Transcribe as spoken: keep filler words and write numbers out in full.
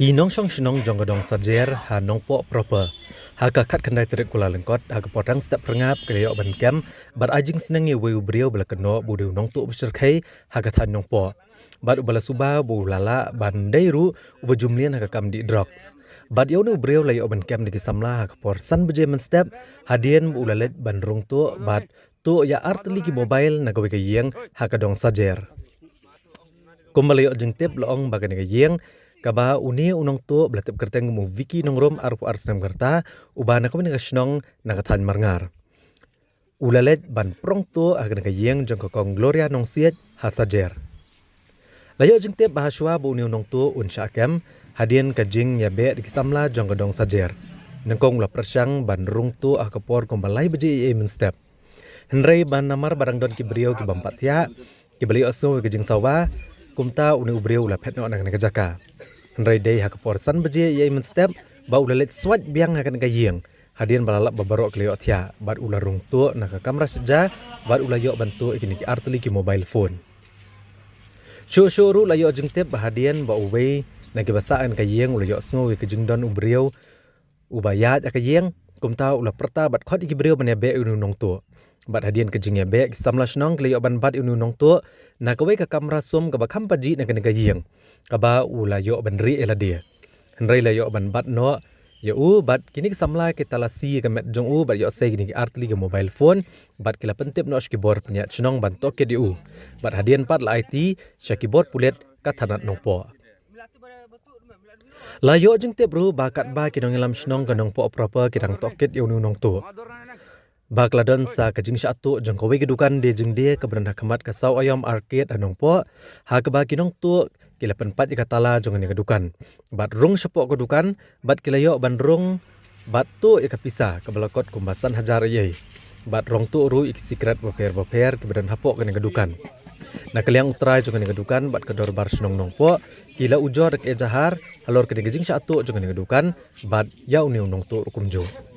Ki nongshong shnong jong ka dong Sajer ha Nongpoh proper, ha ka khatkhyndai tarik Kyllalyngkot, ha ka por dang step phyrngap ki la ïoh ban kem bad ai jingsneng ïa uwei u briew ba la kynnoh ba u dei u nongtuh ba shyrkhei ha ka thaiñ Nongpoh, bad uba la suba ba u la lah ban dei ruh uba ju mlien ha ka kam dih drugs. Bad ïa une u briew la ïoh ban kem da ki samla ha ka por san baje mynstep, hadien ba u la leit ban rung tuh bad tuh ïa artylli ki mobile na kawei ka ïing ha ka dong Sajer. Kumba la ïoh jingtip, la ong ba kane ka ïing kaba une u nongtuh ba la tip kyrteng kum u Vicky Nongrum, arphew ar snem ka rta, uba na kawei na ka shnong na ka thaiñ Marngar, u la leit ban prong tuh ha kane ka ïing jong ka kong Gloria Nongsiej ha Sajer. La ïoh jingtip ba ha shuwa ba une u nongtuh un shah kem, hadien ka jingïabeh da ki samla jong ka dong Sajer, nyngkong u la pyrshang ban rung tuh ha ka por kumba lai baje eiei mynstep. Hynrei ba namar ba dang don ki briew ki bym pat thiah kiba la ïohsngew ïa ka jingsawa, kumta une u briew u la phet noh na kane ka jaka. Hynrei dei ha ka por san baje eiei mynstep ba u la leit swait biang ha kane ka ïing, hadien ba la lap ba baroh ki la ïoh thiah, bad u la rung tuh na ka kamra shetja bad u la ïoh ban tuh ïa kine ki artylli ki mobile phone. Shuh shuh ruh la ïoh jingtip ba hadien ba uwei na kiba sah ha kane ka ïing u la ïohsngew ïa ka jingdon u briew uba ïaid ha ka ïing, kumta u la pyrta bad khot ïa ki briew ban ïabeh ïa une u nongtuh. Bad hadien ka jingïabeh, ki samla shnong ki la ïoh ban bat ïa une u nongtuh na kawei ka kamra sum kaba kham pajih na kane ka ïing, kaba u la ïoh ban rieh ïa lade. Hynrei la ïoh ban bat noh ïa u bad kine ki samla ki talasi ïa ka met jong u bad ïoh sei kine ki artylli ki mobile phone, bad ki la pyntip noh sha ki bor pynïaid shnong ban tohkit ïa u. Bad hadien pat la aiti sha ki bor pulit ka thanat Nongpoh. La ïoh jingtip ruh ba katba ki nongïalam shnong ka Nongpoh proper ki dang tohkit ïa une u nongtuh, ba ka la don sa ka jingshah tuh jong kawei ka dukan die jingdie kaba don ha khmat ka Saw Aiom Arcade ha Nongpoh, ha kaba ki nongtuh ki la pynpait ïa ka tala jong kane ka dukan bad rung shapoh ka dukan, bad ki la ïoh ban rung bad tuh ïa ka pisa kaba la kot kumba san hajar eiei, bad rung tuh ruh ïa ki sikret bapher bapher kiba don hapoh kane ka dukan. Na ka liang u trai jong kane ka dukan bad ka dorbar shnong Nongpoh ki la ujor da ka ejahar halor kane ka jingshah tuh jong kane ka dukan bad ïa une u nongtuh ruh kumjuh.